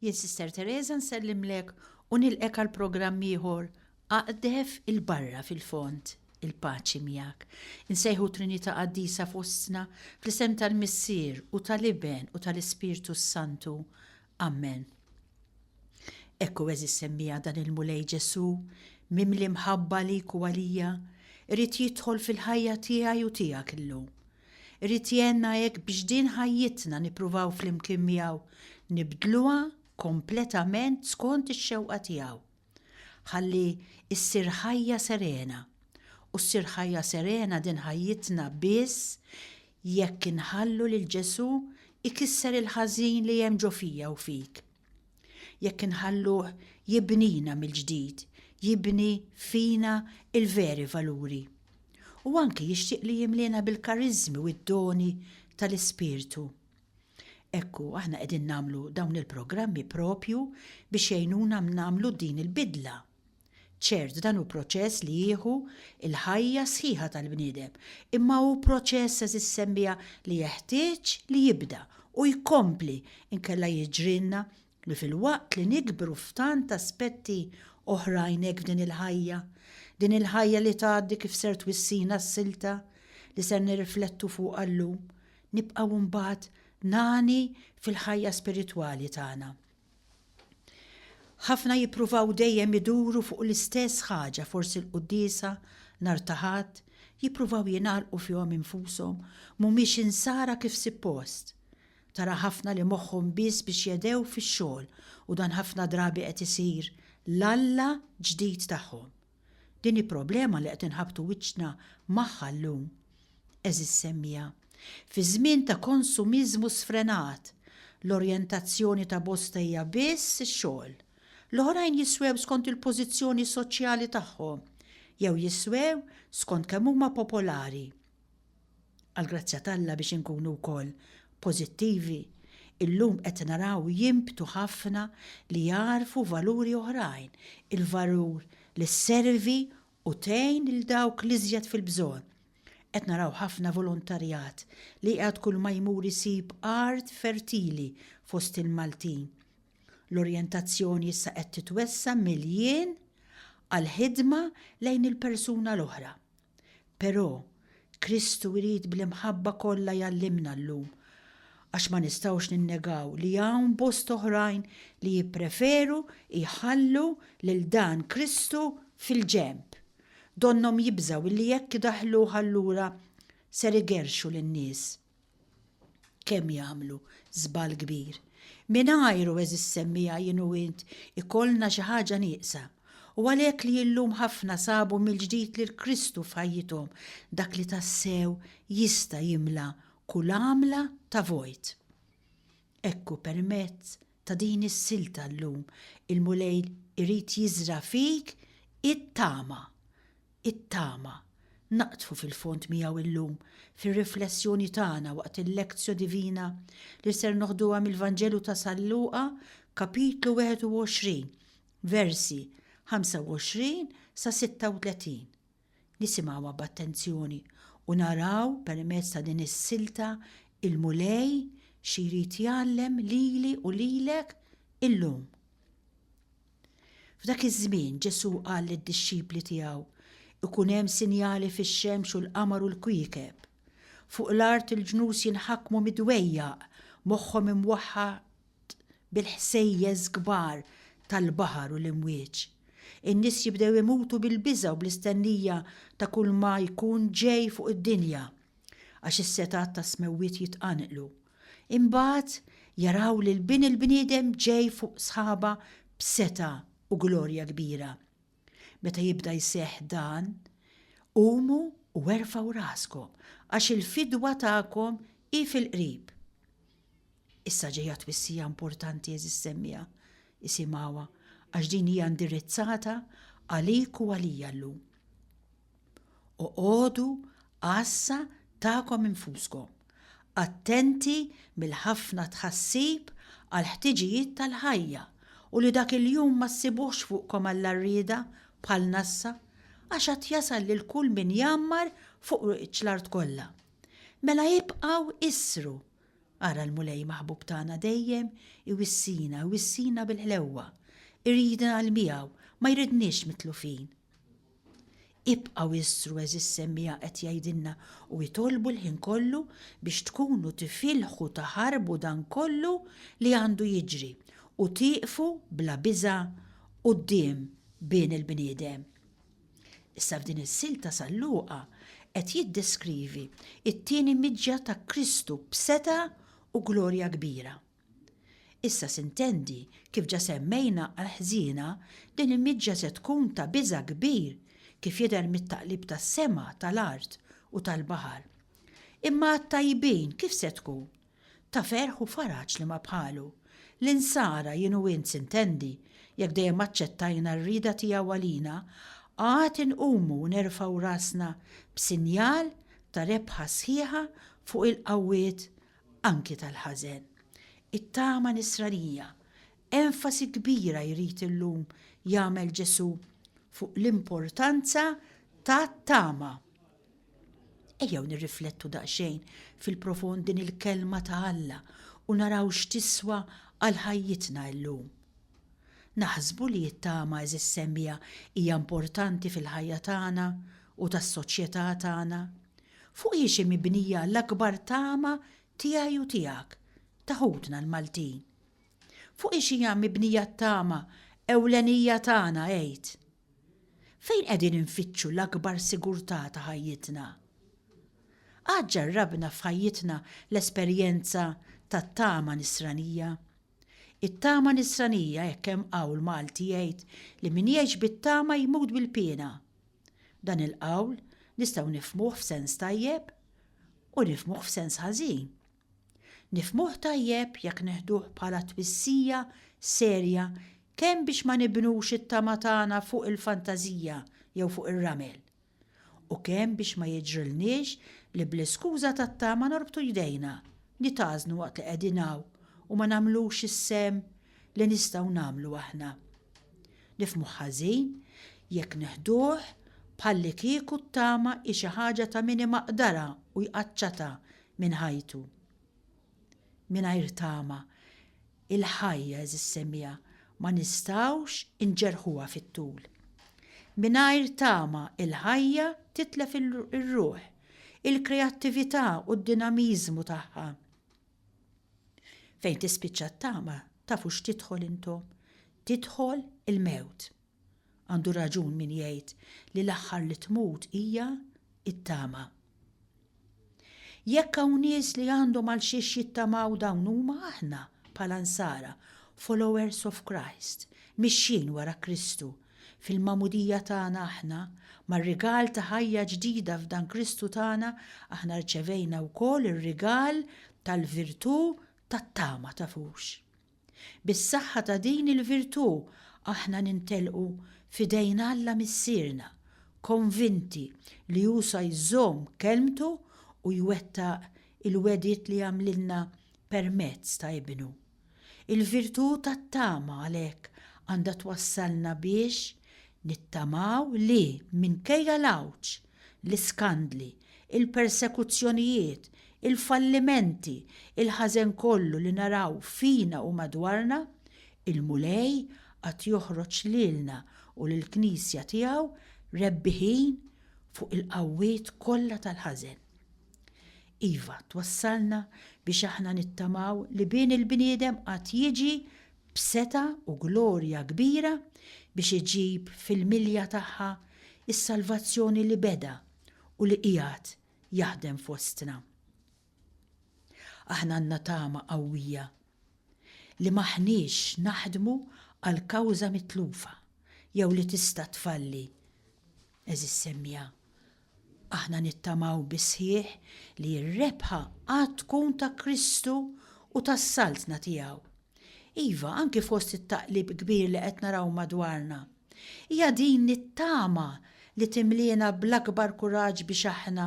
Jien Sister Teresa nsellimlek u nilqek għal programm ieħor Aqdef 'il barra fil-fond il-paċi miegħek. Insejħu Trinità Qaddisa fostna fl-isem tal-Missier u tal-Iben u tal-Ispirtu s-Santu. Ammen. Ekku għeżież semmiegħa dan il-Mulej Ġesù, mimli mħabba għalik u għalija, irid jidħol fil-ħajja tiegħi u tiegħek illum. Irid jgħinna hekk biex din ħajjitna nippruvaw flimkien miegħu nibdluha kompletament skont ix-xewqa tiegħu. Ħalli ssir ħajja serena. U ssir ħajja serena din ħajjitna biss jekk inħallu lil Ġesù jkisser il-ħażin li hemm ġo fija u fik. Jekk inħalluh jibnina mill-ġdid, jibni fina l-veri valuri. U anki jixtieq li jimliena bil-kariżmi u d-doni tal-Ispirtu. Ekku, aħna qegħdin nagħmlu dawn il-programmi propju biex jgħinuna nagħmlu din il-bidla. Ċert, dan hu proċess li jieħu l-ħajja sħiħa tal-bniedem, imma hu proċess, għeżież semmiegħa, li jeħtieġ li jibda u jkompli inkella jiġrilna li filwaqt li nikbru f'tant aspetti oħrajn hekk f'din il-ħajja, din il-ħajja li tgħaddi kif ser twissina s-silta li ser nirriflettu fuqha llum, nibqgħu mbagħad nagħni fil-ħajja spiritwali tagħna. Ħafna jippruvaw dejjem iduru fuq l-istess ħaġa, forsi l-quddiesa nhar ta' Ħadd, jippruvaw jingħalqu fihom infushom, mhumiex insara kif sippost. Tara ħafna li moħħhom biss biex jedhew fix-xogħol u dan ħafna drabi qed isir l-alla ġdid tagħhom. Din hi problema li qed inħabbtu wiċċna magħha llum, għeżież semmiegħa. Fi żmien ta' konsumiżmu sfrenat, l-orjentazzjoni ta' bosta hija biss ix-xogħol. L-oħrajn jiswew skont il-pożizzjoni soċjali tagħhom jew jiswew skont kemm huma popolari. Għall-grazzja t'Alla biex inkunu wkoll pożittivi, illum qed naraw jinbtu ħafna li jagħrfu valuri oħrajn, il-valur li sservi u tgħin lil dawk l-iżjed fil-bżonn. Qed naraw ħafna volontarjat li qiegħed kulma jmur isib art fertili fost il-Maltin. L-orjentazzjoni issa qed titwessa' mill-jien għall-ħidma lejn il-persuna l-oħra. Però, Kristu jrid bl-imħabba kollha jgħallimna llum, għax ma nistgħux ninnegaw li hawn bosta oħrajn li jippreferu jħallu lil dan Kristu fil-ġenb. Donnhom jibżgħu illi jekk idaħħluh allura ser igerrxu lin-nies. Kemm jagħmlu żball kbir. Mingħajru, għeżież semmiegħa, jien u int ikollna xi ħaġa nieqsa. U għalhekk li illum ħafna sabu mill-ġdid lil Kristu f'ħajjithom, dak li tassew jista' jimla kull għamla ta' vojt. Hekk hu permezz ta' din is-silta llum il-Mulej irid jiżra' fik it-tama It-tama. Naqdfu fil-fond miegħu illum, fir-riflessjoni tagħna waqt il-Lectio Divina li ser noħduha mill-Vanġelu ta' San Luqa, kapitlu 21, versi 25 sa 36. Nisimgħuha b'attenzjoni u naraw permezz ta' din is-silta il-Mulej xi jrid jgħallem lili u lilek illum. F'dak iż-żmien Ġesù qal lid-dixxipli tiegħu, Ikun hemm sinjali fix-xemx u l-qamar u l-kwiekeb. Fuq l-art il-ġnus jinħakmu mid-dwejjaq, moħħhom imwaħħad bil-ħsejjes kbar tal-baħar u l-imwieġ. In-nies jibdew imutu bil-biża' u bl-istennija ta' kulma jkun ġej fuq id-dinja, għax is-setgħat tas-smewwiet jitqanqlu. Imbagħad jaraw lil Bin il-bniedem ġej fuq sħaba b'setgħa u glorja kbira. Meta jibda jseħħ dan, qumu u erfgħu raskom, għax il-fidwa tagħkom hi fil-qrib. Issa ġejja twissija importanti għeżież semmiegħa, isimgħuha, għax din hija indirizzata għalik u għalija llum. Oqogħdu għassa tagħkom infuskom, attenti mill-ħafna tħassib għall-ħtiġijiet tal-ħajja u li dak il-jum ma ssibuhx fuqkom għall-għarrieda bħal nassa, għax għad jasal lil kull min jgħammar fuq wiċċ l-art kollha. Mela ibqgħu issru. Ara l-Mulej maħbub tagħna dejjem iwissina, iwissina bil-ħlewwa. Iridna għal miegħu, ma jridniex mitlufin. Ibqgħu istru għeżież semmiegħa qed jgħidilna u itolbu l-ħin kollu biex tkunu tifilħu taħarbu dan kollu li għandu jiġri u tieqfu bla biża' quddiem Bin il-bniedem. Issa f'din is-silta San Luqa qed jiddeskrivi t-tieni miġja ta' Kristu b'setgħa u glorja kbira. Issa sintendi, kif ġa semmejna għall-ħżiena, din il-miġja se tkun ta' biża' kbir kif jidher mit-taqlib tas-sema, tal-art u tal-baħar. Imma għat-tajbin kif se tkun? Ta' ferħ u faraġ li ma bħalu. L-insara, jien u int sintendi, jekk dejjem aċċettajna r-rieda tiegħu għalina, għad inqumu u nerfgħu rasna b'sinjal ta' rebħa sħiħa fuq il-qawwiet anki tal-ħażen. It-tama nisranija, enfasi kbira jrid illum jagħmel Ġesù fuq l-importanza tat-tama. Ejjew nirriflettu daqsxejn fil-profond din il-Kelma ta' Alla u naraw x'tiswa għal ħajjitna illum. Naħsbu li t-tama għeżież semmiegħa hija importanti fil-ħajja tagħna u tas-soċjetà tagħna? Fuq hiex hi mibnija l-akbar tama tiegħi u tiegħek, ta' ħutna l-Maltin? Fuq hiex hija mibnija t-tama ewlenija tagħna għid? Fejn qegħdin infittxu l-akbar sigurtà ta' ħajjitna? Qatt ġarrabna f'ħajjitna l-esperjenza tat-tama nisranija? It-tama nisranija hekk hemm qawl Malti jgħid li min jgħix bit-tama jmut bil-piena. Dan il-qawl nistgħu nifhmuh f'sens tajjeb u nifhmuh f'sens ħażin. Nifhmuh tajjeb jekk neħduh bħala twissija serja kemm biex ma nibnux it-tama tagħna fuq il-fantażija jew fuq ir-ramel, u kemm biex ma jiġrilniex li bl-iskuża tat-tama norbtu jdejna, nitgħażnu waqt li qegħdin hawn u ma nagħmlux is-sehem li nistgħu nagħmlu aħna. Nifhmuh ħażin jekk neħduh bħallikieku t-tama hi xi ħaġa ta' min imaqdarha u jqaċċatha minn ħajtu. Mingħajr tama, il-ħajja, għeżież semmiegħa, ma nistgħux inġerrħuha fit-tul. Mingħajr tama, il-ħajja titlef ir-ruħ, il-kreattività u d-dinamiżmu tagħha. Fejn tispiċċa t-tama, tafu x'tidħol intom? Tidħol il-mewt. Għandu raġun min jgħid li l-aħħar li tmut hija t-tama. Jekk hawn nies li għandhom għal xiex jittamaw dawn huma aħna bħala Nsara, followers of Christ, mixjin wara Kristu. Fil-magħmudija tagħna aħna, mar-rigal ta' ħajja ġdida f'dan Kristu tagħna, aħna rċevejna wkoll ir-rigal tal-virtù tat-tama tafux. Bis-saħħa ta' din il-virtù aħna nintelqu f'idejn Alla Missierna, konvinti li hu sa jżomm kelmtu u jwettaq il-wegħdiet li għamlilna permezz ta' Ibnu. Il-virtù tat-tama għalhekk għandha twassalna biex nittamaw li, minkejja l-għawġ, l-iskandli, il-persekuzzjonijiet, il-fallimenti, il-ħażen kollu li naraw fina u madwarna, il-Mulej għad joħroġ lilna u lill-Knisja tiegħu rebbiħin fuq il-qawwiet kollha tal-ħażen. Iva, twassalna biex aħna nittamaw li Bin il-bniedem għad jiġi b'setgħa u glorja kbira biex iġib fil-milja tagħha s-salvazzjoni li beda u li qiegħed jaħdem fostna. Aħna għandna tama qawwija li m'aħniex naħdmu għal kawża mitlufa jew li tista' tfalli, għeżież semmiegħa. Aħna nittamaw bis-sħiħ li r-rebħa għad tkun ta' Kristu u tas-Saltna tiegħu. Iva, anki fost it-taqlib kbir li qed naraw madwarna. Hija din it-tama li timliena bl-akbar kuraġġ biex aħna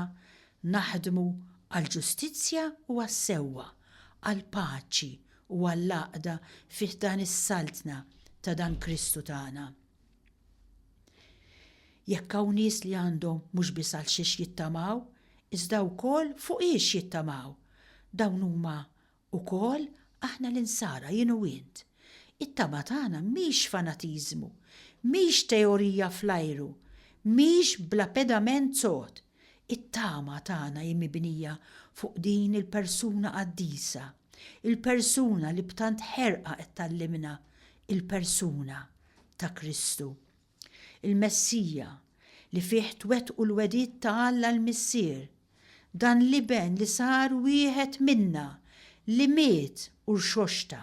naħdmu għall-ġustizzja u għas-sewwa, għall-paċi u għall-għaqda fi ħdan is-Saltna ta' dan Kristu tagħna. Jekk hawn nies li għandhom mhux biss għal xiex jittamaw, iżda wkoll fuq hiex jittamaw, dawn huma. Ukoll aħna l-Insara, jien u int. It-tama tagħna mhix fanatiżmu, mhix teorija fl-ajru, mhix bla pedament sod. It-tama tagħna hi mibnija fuq din il-persuna qaddisa, il-persuna li b'tant ħerqa qed tgħallimna, il-persuna ta' Kristu. Il-Messija, li fih twettqu l-wegħdiet ta' Alla l-Missier, dan l-Iben li sar wieħed minna, li miet u rxoxta.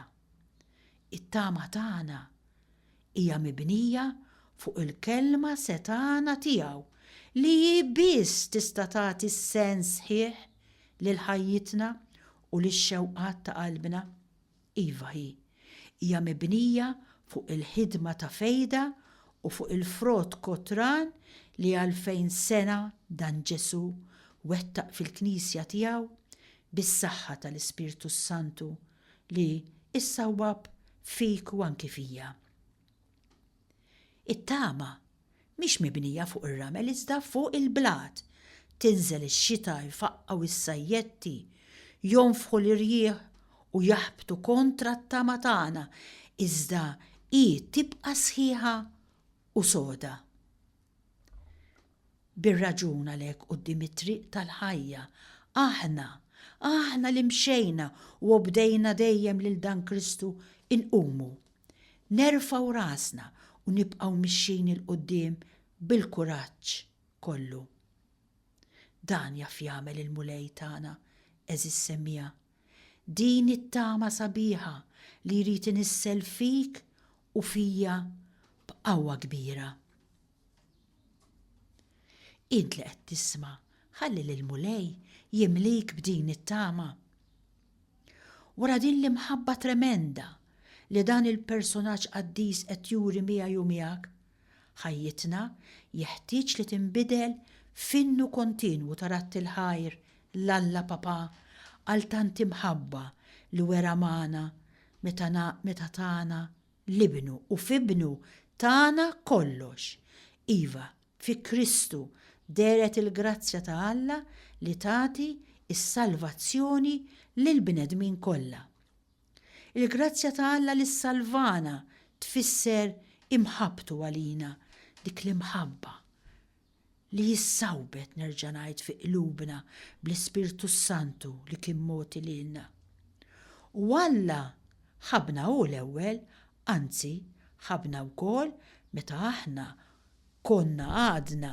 It-tama tagħna hija mibnija fuq il-kelma setgħana tiegħu li hi biss tista' tagħti s-sens sħiħ lil ħajjitna u lix-xewqat ta' qalbna. Iva hi. Hija mibnija fuq il-ħidma ta' fejda u fuq il-frott kotran li għalfejn sena dan Ġesù wettaq fil-Knisja tiegħu bis-saħħa tal-Ispirtu s-Santu li issawwab fik u anki fija. It-tama mhix mibnija fuq ir-ramel iżda fuq il-blat. Tinżel ix-xita jfaqqgħu s-sajjetti, jonfħu l-irjieħ u jaħbtu kontra t-tama tagħna, iżda hi tibqa' sħiħa u soda. Bir-raġun għalhekk quddiem it-triq tal-ħajja, aħna, aħna li mxejna u obdejna dejjem lil dan Kristu, inqumu, nerfgħu rasna u nibqgħu mixjin 'il quddiem bil-kuraġġ kollu. Dan jaf jagħmel il-Mulej tagħna, għeżież semmiegħa. Din it-tama sabiħa li jrid inissel fik u fija b'qawwa kbira. Int li qed tisma', ħalli lill-Mulej jimlik b'din it-tama. Wara din l-imħabba tremenda li dan il-persunaġġ qaddis qed juri miegħi u miegħek, ħajjitna jeħtieġ li tinbidel f'innu kontinwu ta' radd il-ħajr 'l Alla Papà għal tant imħabba li wera magħna meta meta tana 'l Ibnu u f'Ibnu tana kollox. Iva, fi Kristu dehret il-grazzja ta' Alla li tagħti s-salvazzjoni lill-bnedmin kollha. Il-grazzja ta' Alla li ssalvana tfisser imħabbtu għalina, dik l-imħabba li issawbet nerġa' ngħid fi qlubna bl-Ispirtu s-Santu li kien mogħti lilna. U Alla ħabbna hu l-ewwel, anzi ħabbna wkoll meta aħna konna għadna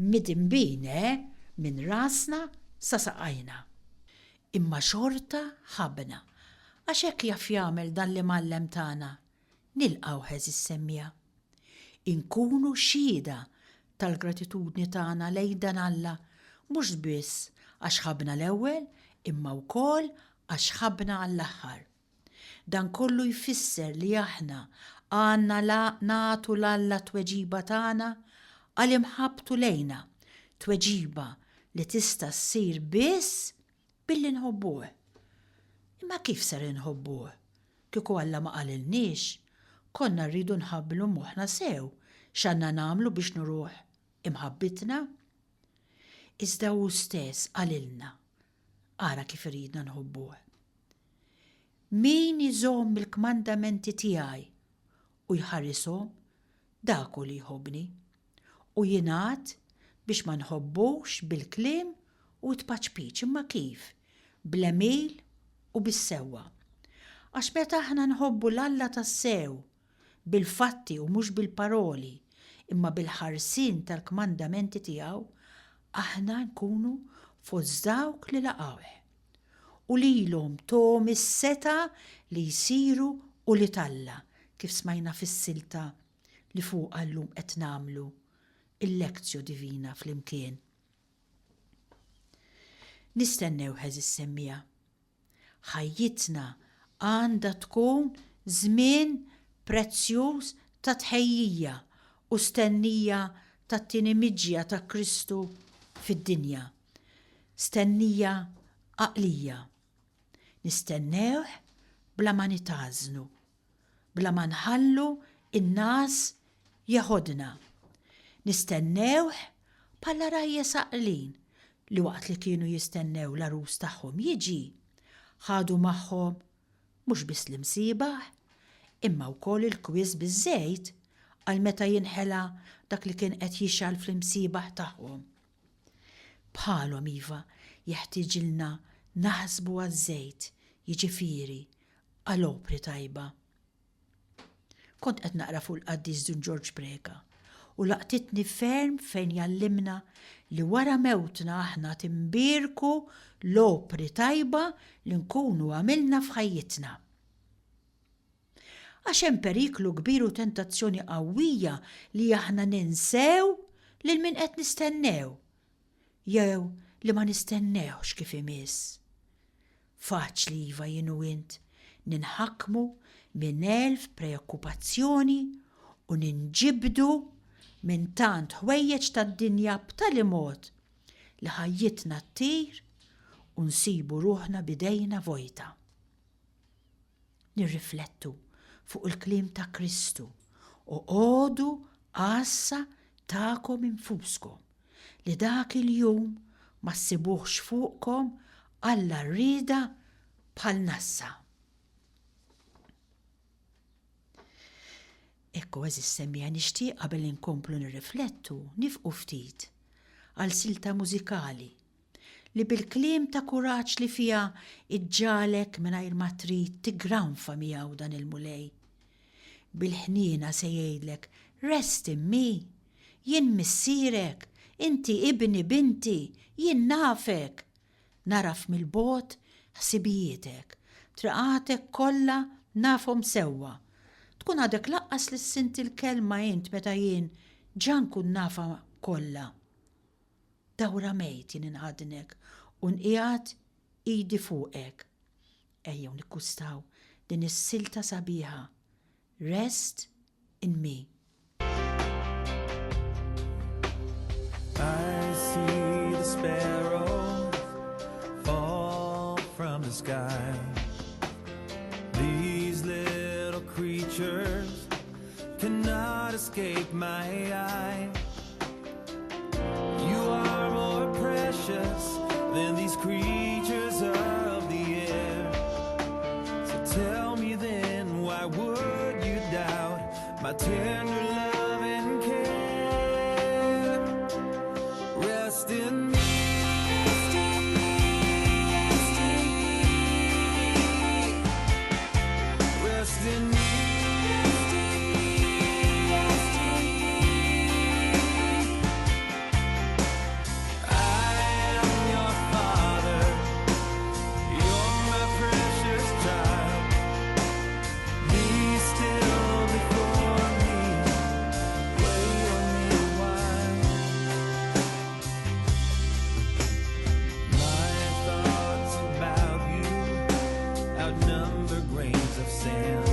midinbin, eh, minn rasna sa saqajna. Imma xorta ħabbna, għax hekk jaf jagħmel dan l-Imgħallem tagħna, Nilqgħuh għeżież semmiegħa. Inkunu xhieda tal-gratitudni tagħna lejn dan Alla mhux biss għax ħabbna l-ewwel imma wkoll għax ħabbna għall-aħħar. Dan kollu jfisser li aħna għandna nagħtu 'l Alla t-tweġiba tagħna għal imħabbtu lejna, tweġiba li tista' ssir biss Billi nħobbuh. Imma kif ser inħobbuh? Kieku Alla ma qalilniex, konna rridu nħabblu moħħna sew x'għandna nagħmlu biex nuruh imħabbitna. Iżda hu stess qalilna, ara kif iridna nħobbuh. Min iżomm il-kmandamenti tiegħi u jħarishom, dak hu li jħobbni. U jingħad biex ma nħobbux bil-kliem u t-tpaċpiċ, imma kif? Bl-għemil u bis-sewwa. Għax meta aħna nħobbu 'l Alla tassew, bil-fatti u mhux bil-paroli, imma bil-ħarsien tal-kmandamenti tiegħu, aħna nkunu fost dawk li laqgħuh. U lilhom thom is-setgħa li jsiru ulied Alla, kif smajna fis-silta li fuqha llum qed nagħmlu il-Lectio Divina flimkien. Nistennew għeżież semmiegħa. Ħajjitna għandha tkun żmien prezzjuż ta' tħejjija u stennija tat-tieni miġja ta' Kristu fid-dinja. Stennija għaqlija. Nistennewh bla ma nitgħażżnu. Bla ma nħallu n-ngħas jeħodna. Nistennewh bħall-għarajjes għaqlin li waqt li kienu jistennew l-għarus tagħhom jiġi, Ħadu magħhom mhux biss l-imsiebaħ, imma wkoll il-kwies biż-żejt għal meta jinħela dak li kien qed jixgħel fl-imsiebaħ tagħhom. Bħalhom iva, jeħtieġilna naħsbu għaż-żejt, jiġifieri għal opri tajba. Kont qed naqra fuq il-Qaddis Dun Ġorġ Preca u laqtitni ferm fejn jgħallimna li wara mewtna aħna tinbierku l-opri tajba li nkunu għamilna f'ħajjitna. Għax hemm periklu kbir u tentazzjoni qawwija li aħna ninsew lil min qed nistennew jew li ma nistennewhx kif imiss. Faċli iva jien u int ninħakmu minn elf preokkupazzjoni u ninġibdu minn tant ħwejjeġ tad-dinja b'tali mod li ħajjitna ttir u nsibu ruħna b'idejna vojta. Nirriflettu fuq il-kliem ta' Kristu, Oqogħdu għassa tagħkom infuskom, li dak il-jum ma ssibuhx fuqkom għall-għarrieda bħal nassa. Ekku għeżież semmiegħa nixtieq qabel inkomplu nirriflettu nifqu ftit għal silta mużikali li bil-kliem ta' kuraġġ li fiha iġġagħlek mingħajr ma trid tiggranfa miegħu dan il-Mulej. Bil-ħniena se jgħidlek, Rest in me! Jien missierek, inti ibni, binti, jien nafek! Nagħraf mill-bogħod ħsibijietek, triqatek kollha nafhom sewwa. Tkun għadek lanqas lissint il-kelma int meta jien ġa nkun nafha kollha. Dawra mejt jien inħaddnek u nqiegħed idi fuqek. Ejjew nikkustaw din is-silta sabiħa Rest in Me. I see the sparrow fall from the sky. These little creatures cannot escape my eye. You are more precious than these creatures of the air. So tell me then, why would you doubt my tender love and care? Rest in me. Rest in me. I am your father. You're my precious child. Be still before me. Wait on me a while. My thoughts about you outnumber grains of sand.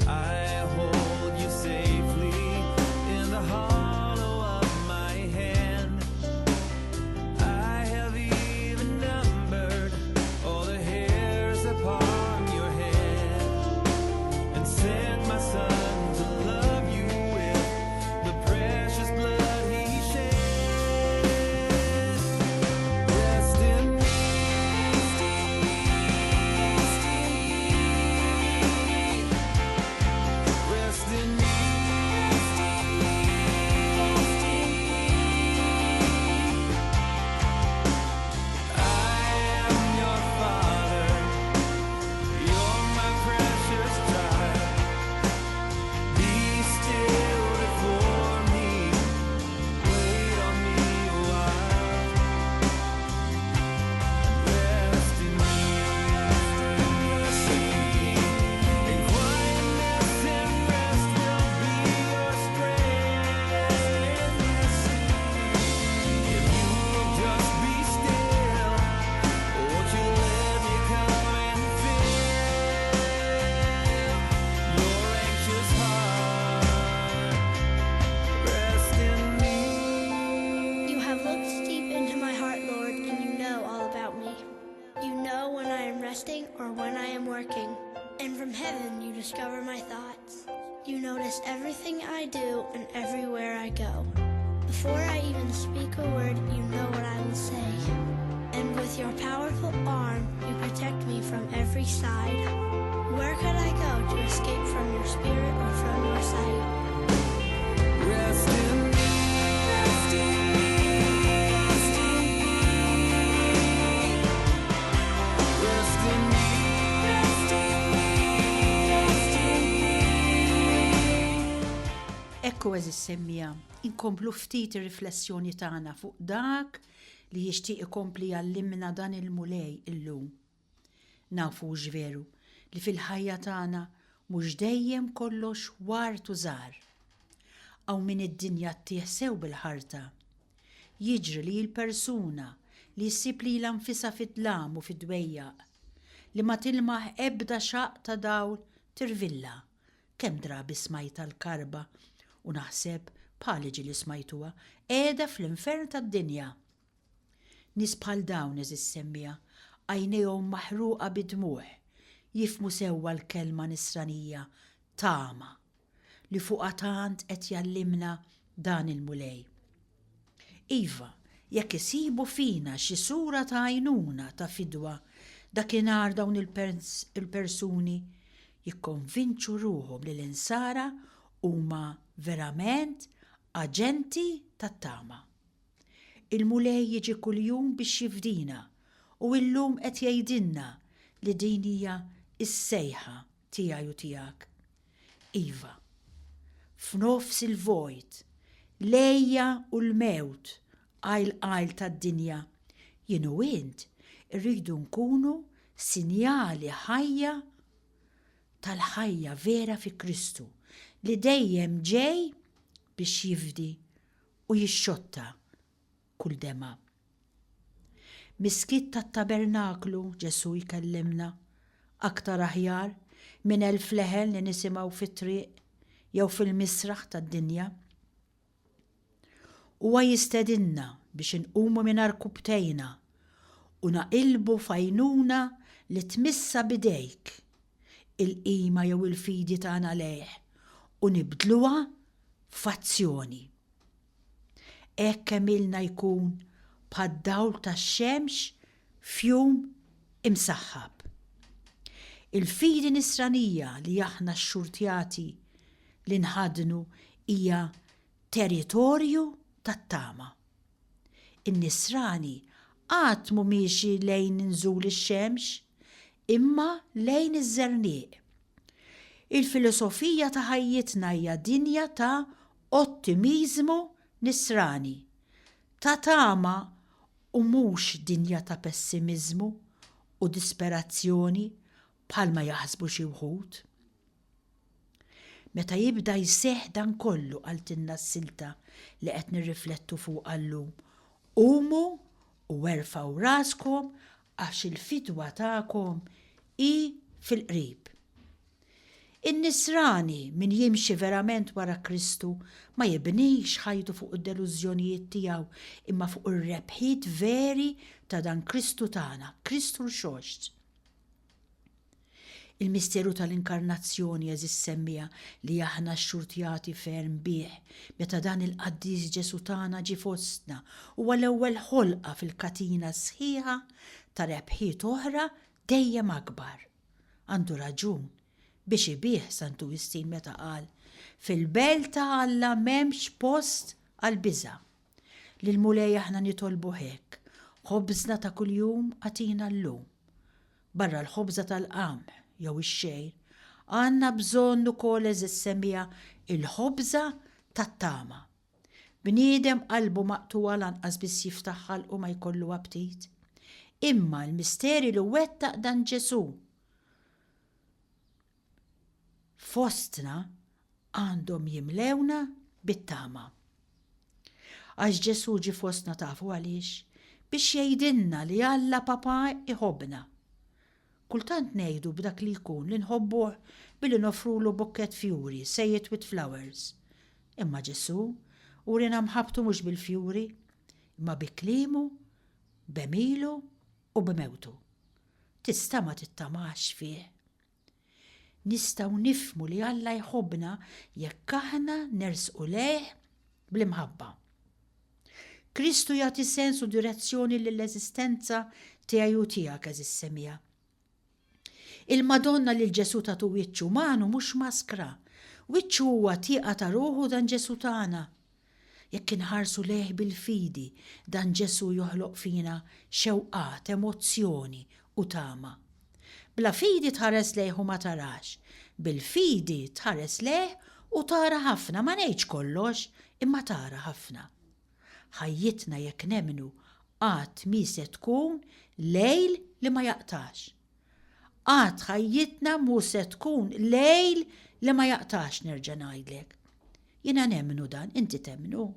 I hold you safely in the hollow of my hand. I have even numbered all the hairs upon your head and sent my son to love you with the precious blood he shed. Rest in me. Rest in me. I am your father. You're my precious child. Be still before me. Wait on me a while. Rest in me. And quietness and rest will be your strength. If you will just be still, won't you let me come and fill your anxious heart? Rest in me. You have looked deep into my heart, Lord, and you know all about me. You know when I am resting or when I am working, and from heaven you discover my thoughts. You notice everything I do and everywhere I go. Before I even speak a word, you know what I will say. And with your powerful arm, you from every side. Where could I go to escape from your spirit or from your sight? Rest in me, rest in me, rest in me. Rest in me, rest in me, rest in me. Ekku għeżież semmiegħa, inkomplu ftit ir-riflessjoni tagħna fuq dak li jixtieq ikompli jgħallimna dan il-Mulej illum. Nafu hux veru li fil-ħajja tagħna mhux dejjem kollox ward u żahar. Hawn min id-dinja ttih sew bil-ħarta. Jiġri li l-persuna li ssib lilha nfisha fid-dlam u fid-dwejjaq, li ma tilmaħ ebda xaqq ta' dawl tirvilla. Kemm drabi smajtha l-karba u naħseb bħali ġieli smajtuha, qiegħda fl-infern tad-dinja. Nies bħal dawn, għeżież semmiegħa, għajnejhom maħruqa bid-dmugħ, jifhmu sewwa l-kelma nisranija tama, li fuqha tant qed jgħallimna dan il-Mulej. Iva, jekk isibu fina xi sura ta' għajnuna ta' fidwa, dakinhar dawn il-persuni jikkonvinċu ruħhom li l-Insara huma verament aġenti tat-tama. Il-Mulej jiġi kuljum biex jifdina u illum qed jgħidilna li din hija s-sejħa tiegħi u tiegħek. Iva, f'nofs il-vojt, l-għejja u l-mewt qajl qajl tad-dinja, jien u int irridu nkunu sinjali ħajja tal-ħajja vera fi Kristu li dejjem ġej biex jifdi u jixxotta kull demgħa. Mis-skiet tat-tabernaklu Ġesù jkellimna, aktar aħjar minn elf leħen li nisimgħu fit-triq jew fil-misraħ tad-dinja. Huwa jistedinna biex inqumu minn għarkupptejna u naqilbu f'għajnuna li tmissha b'idejk il-qima jew il-fidi tagħna lejh u nibdluha f'azzjoni. Hekk għemilna jkun bħad-dawl tax-xemx f'jum imsaħħab. Il-fidi nisranija li aħna xxurtjati li nħaddnu hija territorju tat-tama. In-nisrani qatt mhu miexi lejn inżul ix-xemx, imma lejn iż-żerniq. Il-filosofija ta' ħajjitna hija dinja ta' ottimiżmu nisrani, ta' tama u mhux dinja ta' pessimiżmu u disperazzjoni bħalma jaħsbu xi wħud. Meta jibda jseħħ dan kollu, qaltilna s-silta li qed nirriflettu fuqha llum, qumu u erfgħu raskom għax il-fidwa tagħkom hi fil-qrib. In-Nisrani, min jimxi verament wara Kristu, ma jibnix ħajtu fuq id-delużjonijiet tiegħu imma fuq ir-rebħiet veri ta' dan Kristu tagħna, Kristu Rxoxt. Il-misteru tal-Inkarnazzjoni, għeżież semmiegħa, li aħna xxurtjati ferm bih, meta dan il-qaddis Ġesù tagħna ġie fostna, huwa l-ewwel ħolqa fil-katina sħiħa ta' rebħiet oħra dejjem akbar. Għandu raġun biex ibigħ Santu Wistin meta qal, Fil-belt ta' Alla m'hemmx post għall-biża'. Lill-Mulej aħna nitolbuh hekk, Ħobżna ta' kuljum agħtina llum. Barra l-ħobża tal-qamħ jew ix-xgħir, għandna bżonn ukoll għeżież semmiegħa il-ħobża tat-tama. Bniedem qalbu maqtugħa lanqas biss jiftaħ ħalqu ma jkollu aptit. Imma l-misteri li wettaq dan Ġesù fostna għandhom jimlewna bit-tama. Għax Ġesù ġie fostna tafu għaliex? Biex jgħidilna li Alla Papà jħobbna. Kultant ngħidu b'dak li jkun li nħobbuh billi noffrulu bukkett fjuri, say it with flowers. Imma Ġesù wriena mħabbtu mhux bil-fjuri, imma bi kliemu, b'għemilu u b'mewtu. Tista' ma tittamax fih. Nistgħu nifhmu li Alla jħobbna jekk aħna nersqu lejh bl-imħabba. Kristu jagħti sens u direzzjoni lill-eżistenza tiegħi u tiegħek, għeżież semmiegħa. Il-Madonna lil Ġesù tatu wiċċ uman u mhux maskra. Wiċċu huwa tieqa ta' ruħu dan Ġesù tagħna. Jekk inħarsu lejh bil-fidi, dan Ġesù joħloq fina xewqat, emozzjoni u tama. Bla fidi tħares lejh u ma tarax. Bil-fidi tħares lejh u tara ħafna, ma ngħidx kollox, imma tara ħafna. Ħajjitna jekk nemmnu qatt mhi se tkun lejl li ma jaqtax. Qatt ħajjitna mhu se tkun lejl li ma jaqtax nerġa' ngħidlek. Jiena nemmnu dan, inti temmnu?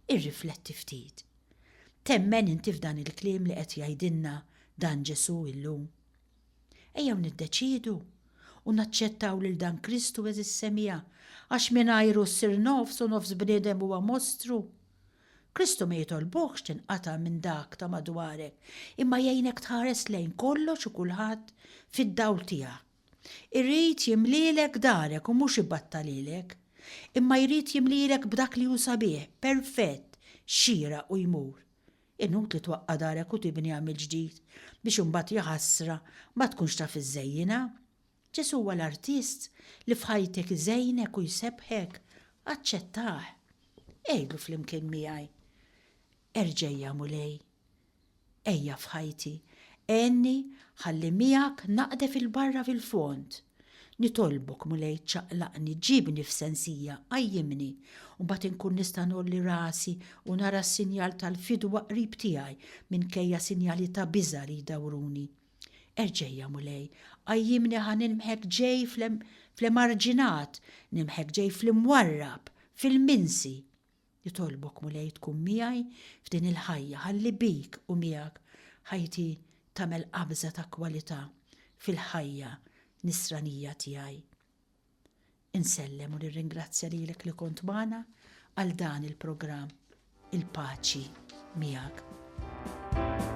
Irrifletti ftit. Temmen inti f'dan il-kliem li qed jgħidilna dan Ġesù illum? Ejjew niddeċiedu u naċċettaw lil dan Kristu għeżież semmiegħa, għax mingħajru ssir nofs u nofs bniedem huwa mostru. Kristu ma jitolbokx tinqata' minn dak ta' madwarek, imma jgħinek tħares lejn kollox u kulħadd fid-dawl tiegħek. Irid jimlielek darek u mhux ibattalhielek, imma jrid jimlielek b'dak li hu sabiħ, perfett, xieraq u jmur. Inutli twaqqa' darek u tibniha mill-ġdid biex imbagħad jaħasra ma tkunx taf iżżejjinha. Ġesù huwa l-artist li f'ħajtek iżejnek u jsebbħek. Aċċettah. Għidlu flimkien miegħi, Erġa' ejja Mulej. Ejja f'ħajti. Għenni ħalli miegħek naqdef 'il barra fil-fond. Nitolbok, Mulej, ċaqlaqni, ġibni f'sensija, qajjimni, u mbagħad inkun nista' ngħolli rasi u nara s-sinjal tal-fidwa qrib tiegħi minkejja sinjali ta' biża' li jdawruni. Erġa' ejja, Mulej, qajjimni ħa nilmħek ġej fl-emarġinat, nilmħek ġej fl-imwarrab, fil-minsi. Nitolbok, Mulej, tkun miegħi f'din il-ħajja ħalli bik u miegħek ħajti tagħmel qabża ta' kwalità fil-ħajja nisranija tiegħi. Insellem u nirringrazzja lilek li kont magħna għal dan il-programm. Il-paċi miegħek.